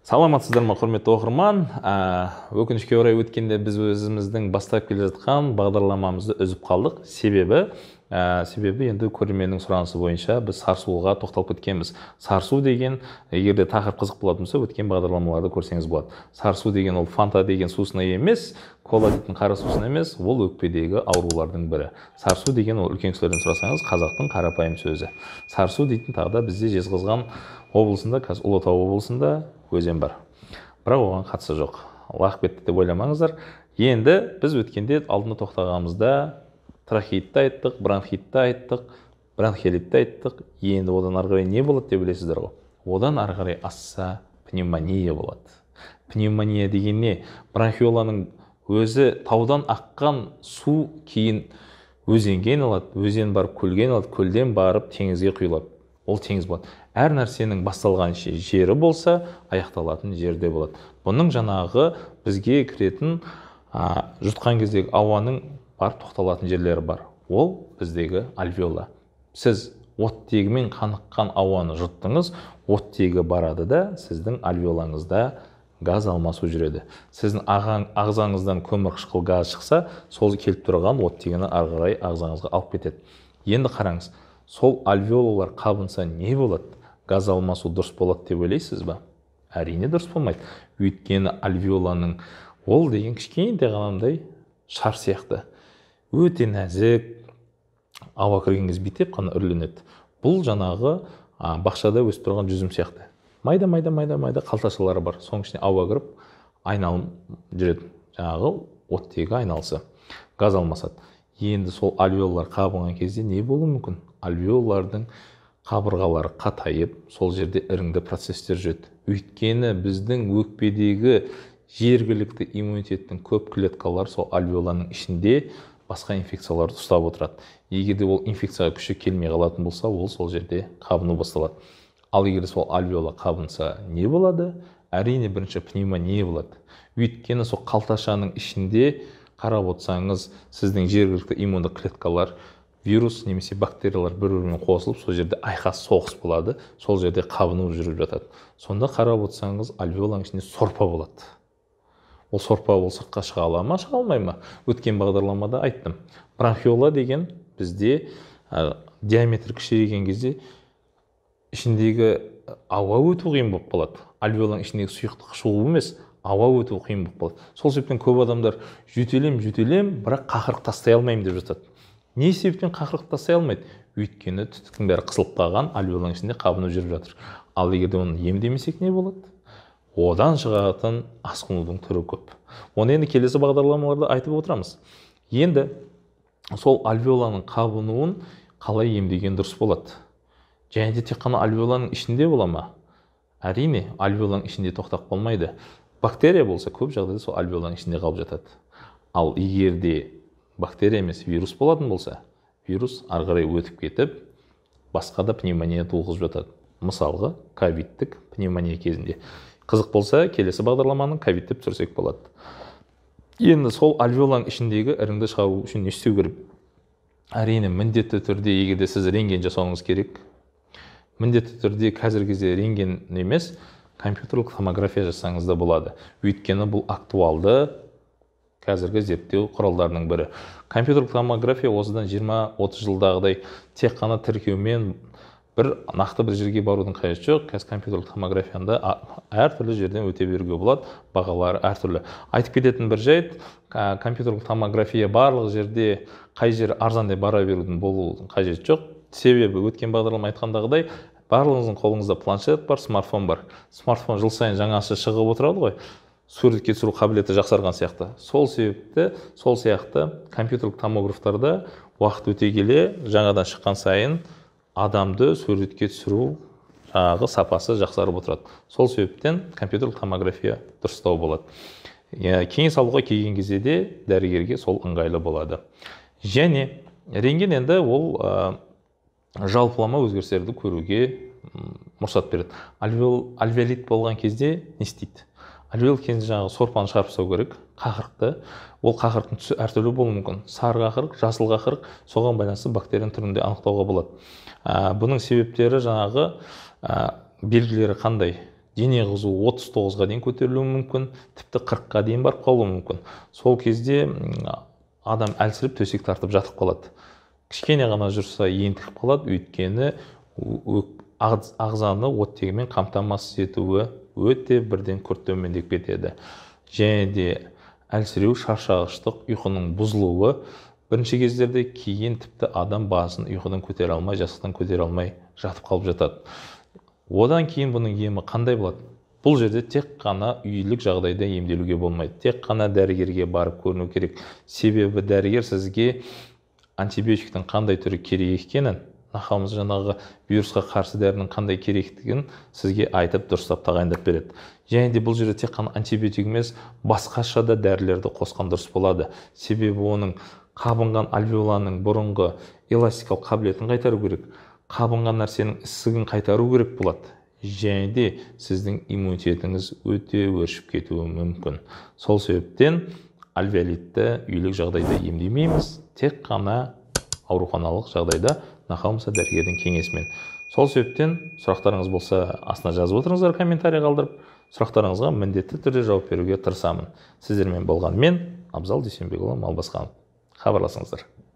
Саламатсыздар ма, құрметті оқырман? Өкінішке орай, өткенде біз өзіміздің бастап келе жатқан бағдарламамызды үзіп қалдық. Себебі енді көрерменнің сұранысы бойынша біз сарысуға тоқталып кеткенбіз. Сарысу деген, егер де тақырып қызық болатын болса, өткен бағдарламаларды көрсеңіз болады. Сарысу деген ол фанта деген сусын емес, кола дейтін қара сусын емес, ол өкпедегі аурулардың бірі. Сарысу деген ол үлкен кісілерден сұрасаңыз, қазақтың қарапайым сөзі. Сарысу дейтін тағы да бізде Жезқазған облысында, қазір Ұлытау облысында өзен бар. Бірақ оған қатысы жоқ. Лағып кетті деп ойламаңыздар. Енді біз өткенде алдында тоқтағанымызда трахеитті айттық, бронхитті айттық, бронхиолитті айттық. Енді одан ары қарай не болады деп білесіздер ғой. Одан ары қарай асса пневмония болады. Пневмония деген не? Бронхиоланың өзі таудан аққан су кейін өзенге айналады, өзен барып көлге айналады, көлден барып теңізге құйылады. Ол теңіз болады. Әр нәрсенің басталған жері болса, аяқталатын жерде болады. Бұның жаңағы бізге кіретін, жұтқан кездегі ауаның барып тоқталатын жерлері бар. Ол біздегі альвеола. Сіз оттегімен қаныққан ауаны жұттыңыз, оттегі барады да сіздің альвеолаңызда газ алмасу жүреді. Сіздің ағзаңыздан көмірқышқыл газ шықса, сол келіп тұрған оттегіні ары қарай ағзаңызға алып кетеді. Енді қараңыз, сол альвеолалар қабынса не болады? Газ алмасу дұрыс болады деп ойлайсыз ба? Әрине дұрыс болмайды. Өйткені альвеоланың ол деген кішкентай ғанамдай шар сияқты. Өте нәзік, ауа кірген кезде бүйтіп қана үрленеді. Бұл жаңағы бақшада өсіп тұрған жүзім сияқты. Майда, майда, майда, майда қалташалары бар. Соның ішіне ауа кіріп айналым жүреді. Жаңағы оттегі айналысы, газ алмасады. Енді сол альвеолалар қабынған кезде не болуы мүмкін? Альвеолалардың қабырғалары қатайып, сол жерде іріңді процесстер жүреді. Өйткені біздің өкпедегі жергілікті иммунитеттің көп клеткалары сол альвеоланың ішінде басқа инфекцияларды ұстап отырады. Егер де ол инфекцияға күші келмей қалатын болса, ол сол жерде қабыну басталады. Ал егер сол альвеола қабынса, не болады? Әрине бірінші пневмония болады. Өйткені сол қалташаның ішінде қарап отырсаңыз, сіздің жергілікті иммунды клеткалар, вирус немесе бактериялар бір-бірімен қосылып, сол жерде айқас соғыс болады, сол жерде қабыну жүріп жатады. Сонда қарап отырсаңыз, альвеоланың ішінде сорпа болады. Ол сорпа ол сыртқа шыға ала ма, шыға алмай ма? Өткен бағдарламада айттым. Бронхиола деген бізде диаметр кішірейген кезде ішіндегі ауа өту қиын болып қалады. Альвеоланың ішіндегі сұйықтық шығу емес, ауа өту қиын болып қалады. Сол себептен көп адамдар жөтелем, жөтелем, бірақ қақырық тастай алмаймын деп жатады. Не себептен қақырық тастай алмайды? Өйткені түтіктің бәрі қысылып қалған, альвеоланың ішінде қабыну жүріп жатыр. Ал егер де оны емдемесек не болады? Одан шығатын асқынудың түрі көп. Оны енді келесі бағдарламаларда айтып отырамыз. Енді сол альвеоланың қабынуын қалай емдеген дұрыс болады? Және де тек қана альвеоланың ішінде бола ма? Әрине, альвеоланың ішінде тоқтап қалмайды. Бактерия болса, көп жағдайда сол альвеоланың ішінде қалып жатады. Ал егер де бактерия емес, вирус болатын болса, вирус ары қарай өтіп кетіп, басқа да пневмония туғызып жатады. Мысалға, ковидтік пневмония кезінде. Қызық болса, келесі бағдарламаның ковид деп түсірсек болады. Енді сол альвеоланың ішіндегі іріңді шығару үшін не істеу керек? Әрине, міндетті түрде егер де сіз рентген жасауыңыз керек. Міндетті түрде қазіргі кезде рентген емес, компьютерлік томография жасаңыз да болады. Өйткені бұл актуалды қазіргі зерттеу құралдарының бірі. Компьютерлік томография осыдан 20-30 жылдағыдай тек қана тіркеумен бір нақты бір жерге барудың қажеті жоқ. Қазір компьютерлік томографияны да әртүрлі жерден өте беруге болады, бағалары әртүрлі. Айтып кететін бір жайт, компьютерлік томография барлық жерде қай жері арзан деп бара берудің болуының қажеті жоқ. Себебі өткен бағдарлама айтқандағыдай, барлығыңыздың қолыңызда планшет бар, смартфон бар. Смартфон жыл сайын жаңасы шығып отырады ғой, суретке түсіру қабілеті жақсарған сияқты. Сол себепті, сол сияқты компьютерлік томографтарда уақыт өте келе жаңадан шыққан сайын адамды суретке түсіру жаңағы сапасы жақсарып отырады. Сол себептен компьютерлік томография дұрыстау болады. Кеңес алуға келген кезде де дәрігерге сол ыңғайлы болады. Және рентген енді ол жалпылама өзгерістерді көруге мұрсат береді. Альвеолит болған кезде не істейді? Альвеолит кезінде жаңағы сорпаны шығарып тастау керек, қақырықты. Ол қақырықтың түсі әртүрлі болуы мүмкін. Сары қақырық, жасыл қақырық, соған байланысты бактерияның түрін де анықтауға болады. Бұның себептері жаңағы белгілері қандай? Дене қызуы 39-ға дейін көтерілуі мүмкін, тіпті 40-қа дейін барып қалуы мүмкін. Сол кезде адам әлсіреп төсек тартып жатып қалады. Кішкене ғана жүрсе ентігіп қалады, өйткені ағзаны оттегімен қамтамасыз етуі өте бірден күрт төмендеп кетеді. Және де әлсіреу, шаршағыштық, ұйқының бұзылуы бірінші кездерде, кейін тіпті адам басын ұйқыдан көтере алмай, жастықтан көтере алмай жатып қалып жатады. Одан кейін бұның емі қандай болады? Бұл жерде тек қана үйлік жағдайда емделуге болмайды. Тек қана дәрігерге барып көріну керек. Себебі дәрігер сізге антибиотиктің қандай түрі керек екенін, нақамыз жаңағы вирусқа қарсы дәрінің қандай керектігін сізге айтып дұрыстап тағайындап береді. Және де бұл жерде тек қана антибиотик емес, басқаша да дәрілерді қосқан дұрыс болады. Себебі оның қабынған альвеоланың бұрынғы эластикалық қабілетін қайтару керек. Қабынған нәрсенің ісігін қайтару керек болады. Және де сіздің иммунитетіңіз өте өршіп кетуі мүмкін. Сол себептен альвеолитті үйлік жағдайда емдемейміз, тек қана ауруханалық жағдайда нақалымса дәрігердің кеңесімен. Сол себептен сұрақтарыңыз болса астына жазып отырыңыздар, комментарий қалдырып, сұрақтарыңызға міндетті түрде жауап беруге тырысамын. Сіздермен болған мен, Абзал Дүйсенбекұлы Малбасқанов. Хабарласыңыздар.